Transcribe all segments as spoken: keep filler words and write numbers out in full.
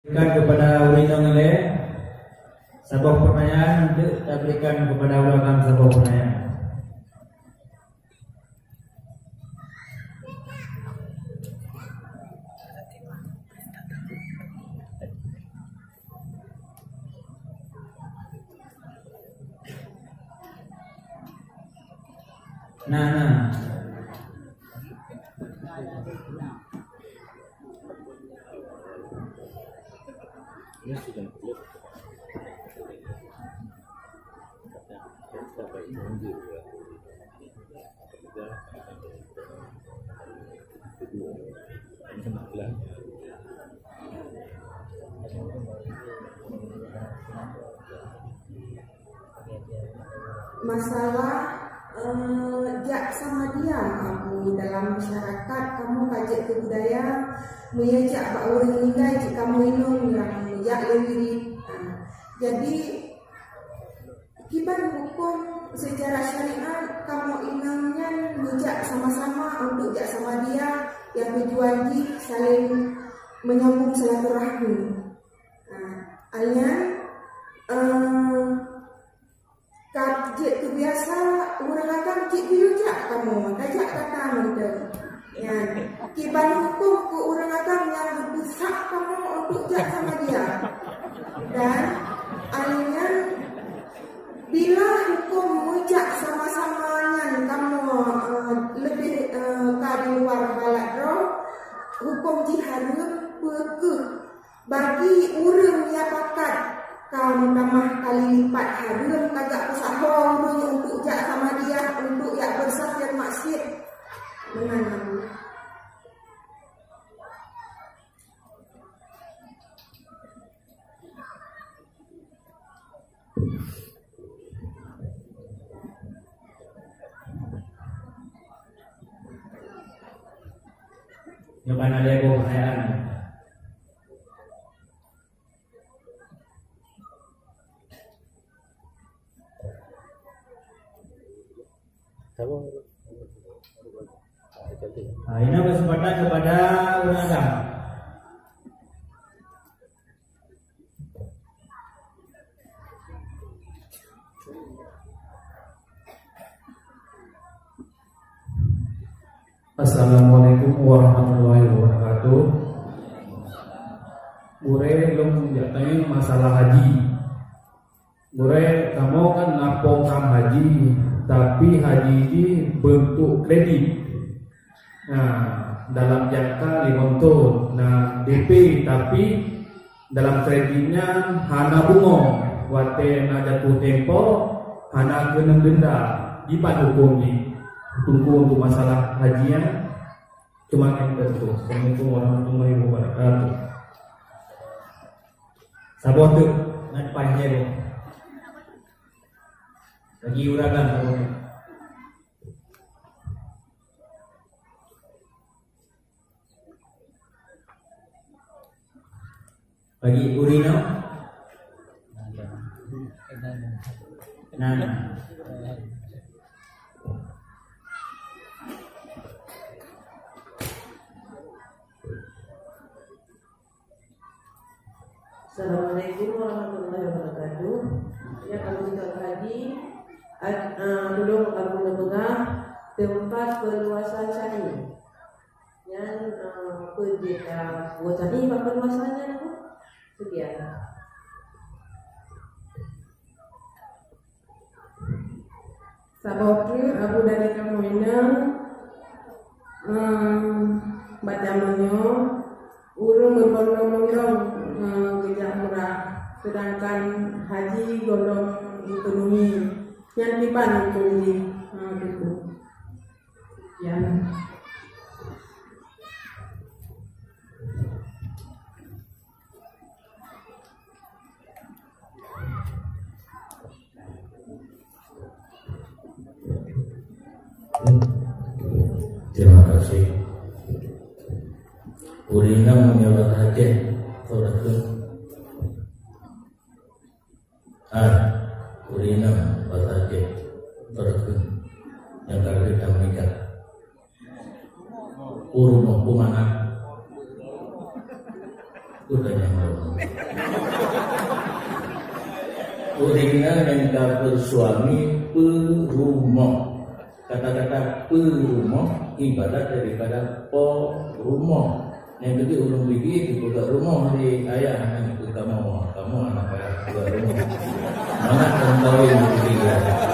Berikan kepada ureueng inong ilèe saboh peunanyaan, untuk taberikan kepada ureueng agam saboh peunanyaan. Nah, nah. Masalah, eh, jak samadiyah, Abu, dalam masyarakat kamoe ka jeuet keu budaya, meunyoe jak bak ureueng meuninggai cit kamoe inong nyan jak lé wirid. Ha, jadi, kiban huköm seucara syariat kamoe inong nyan meujak sama-sama untuk jak samadiyah nyang tujuan jih saléng menyambung silaturahmi. Ha, nyan, eh, ka jeuet keu biasa ureueng agam cit geuyue jak kamoe, ka jak gata mantong. Nyan, kiban huköm keu ureueng agam nyang geupeusak kamoe untuk jak samadiyah. Dan, nyan, bila huköm meujak sama-sama nyan kamoe, eh, leubeh, eh, ka di luwa balat droe, huköm jih hareuem, peu kheueh bagi ureueng nyang pakat ka meutamah kali lipat hareuem tagak peusaboh ureueng untuk jak samadiyah, untuk jak beursapeue maksiet. Meunan, Abu. Nyoe ban lhèe boh peunanyaan. Ah, ini kesempatan kepada ureueng agam. Assalamualaikum warahmatullahi wabarakatuh. Gurèe, lôn jak tanyong masalah haji. Gurèe, kamoe kan na program haji, tapi haji jih beuntuk kredit. Nah, dalam jangka limong thôn, na D P, tapi dalam kredit nyan hana bungong, watèe na jatuh tempo, hana keuneuk denda. Kiban huköm jih, Teungku, untuk masalah haji nyan? Cuma nyan, Teungku. Assalamualaikum warahmatullahi wabarakatuh. Saboh teuk, na depan je tu. Bagi ureueng agam saboh teuk. Bagi ureueng inong? Nah. Assalamualaikum warahmatullahi wabarakatuh. Nyang Abu Ustaz Haji, ad-, ah, tulông Abu neupeugah teumpat peuluwasan cani. Nyan, ah, peue jih, ah, peuluwasan nyan, Abu? Sekian. Saboh treuk Abu dari kamoe inong, ehm, bak jameun nyoe, ureueng beubondong-bondong, ehm, geujak umrah, seudangkan haji gohlom ekonomi. Nyan kiban huköm jih, ehm, Teungku. Sekian. Terima kasih. Ureueng inong meunyoe ka hajat, soe takheun? Hai, ureueng inong basa Aceh, beureukeuh nyang ka lheueh tameunikah. U rumoh, u mangat. Peue tanyong lôn? Ureueng inong nyang ka bersuami peurumoh. Kata-kata peurumoh ibarat daripada po rumoh. Nyang keudeh ureueng bibie dipeugah rumoh di ayah nyan keu kamoe, kamoe hana payah peugah rumoh. Mangat lam kawin bibie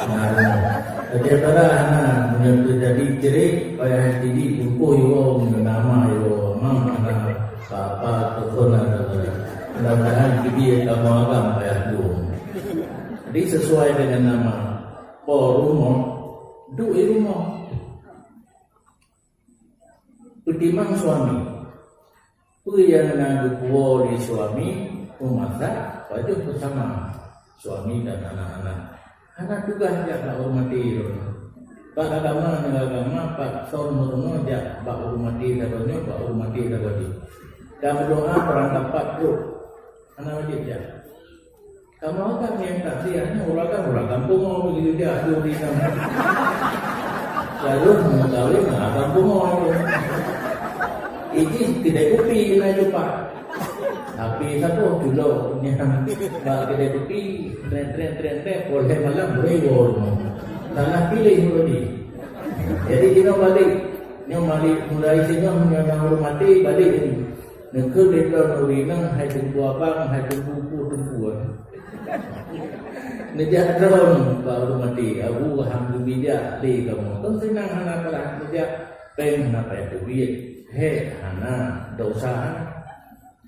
na rumoh. Tapi para hana meunyoe teujadi cerai, payah jadi bungkôh iwoe meunyoe nama iwoe, mam hana apa-apa, telepon hana. Mudah-mudahan bibie kamoe agam payah dum. Jadi sesuai dengan nama po rumoh, duek i rumoh. Peutimang suami. Peue nyang na geupuwoe lé suami, meumasak, pajoh beusama suami dan anak-anak. Hana tugaih jak bak ureueng maté droeneuh. Bak agama ngon agama, pat thon meurunoe jak bak ureueng maté droeneuh, bak ureueng maté droeneuh. Dan meudoa peurangkapat trok. Hana wajéb jak. Kamoe kan nyang takziah nyoe ureueng agam, ureueng agam pungo begitu dia aduh di sana. Lalu mengetahui mengagam pungo itu. Ijih kedai kopi kena jumpa. Tapi satu dulu nyang bak kedai kopi, tren, tren, tren, tren, boleh malam boleh gol. Salah pilih tadi. Jadi kita balik. Nyoe balik mulai singoh nyoe nyang hormati balik. Neukheun lé droe ureueng inong hai teungku abang, hai teungku pu, teungku. Neujak droe bak ureueng maté, abu hana geubijak lé kamoe. Kon seunang hana payah neujak, péng hana payah teubiet. Hék hana, desya hana.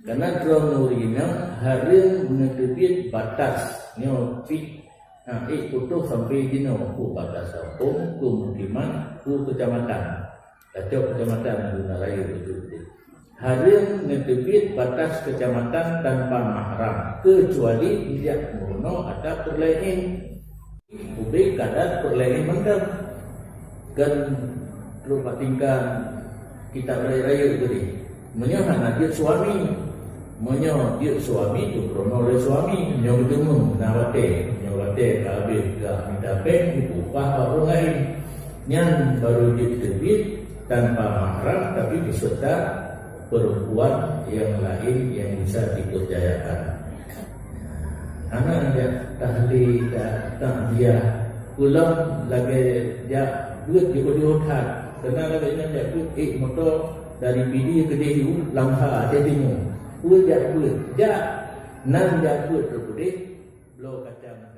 Karena droe ureueng inong hareuem neuteubiet batas nyoe pih. Ha, ék putôh sampai jinoe, ku batas gampông, ku mukiman, ku kecamatan. Tacok kecamatan guna rayeuk beutôi-beutôi. Hareuem neuteubiet batas kecamatan tanpa mahram, keucuali jak meurunoe atau peureulee. Ubé kadar peureulee mantong. Kan trok bak tingkat kitab rayeuk-rayeuk tadi. Meunyoe hana jeuet suami, meunyoe jeuet suami, geupeurunoe lé suami, nyoe geuteumé na watée, nyoe watée ka habéh gak mita péng, geupeuupah bak ureueng laén. Nyan baru jeuet teubiet tanpa mahram, tapi beserta perempuan yang lain yang bisa dipercayakan. Hana jak tahlil, jak takziah. Ulôn lagée jak beuet jiôh-jiôh that. Keunan lagée nyan jak beuet, ék moto dari Pidie keudeh u Langsa, Aceh Timu. Peue jak beuet? Jak nan jak beuet teupeudeh, bloe kacang.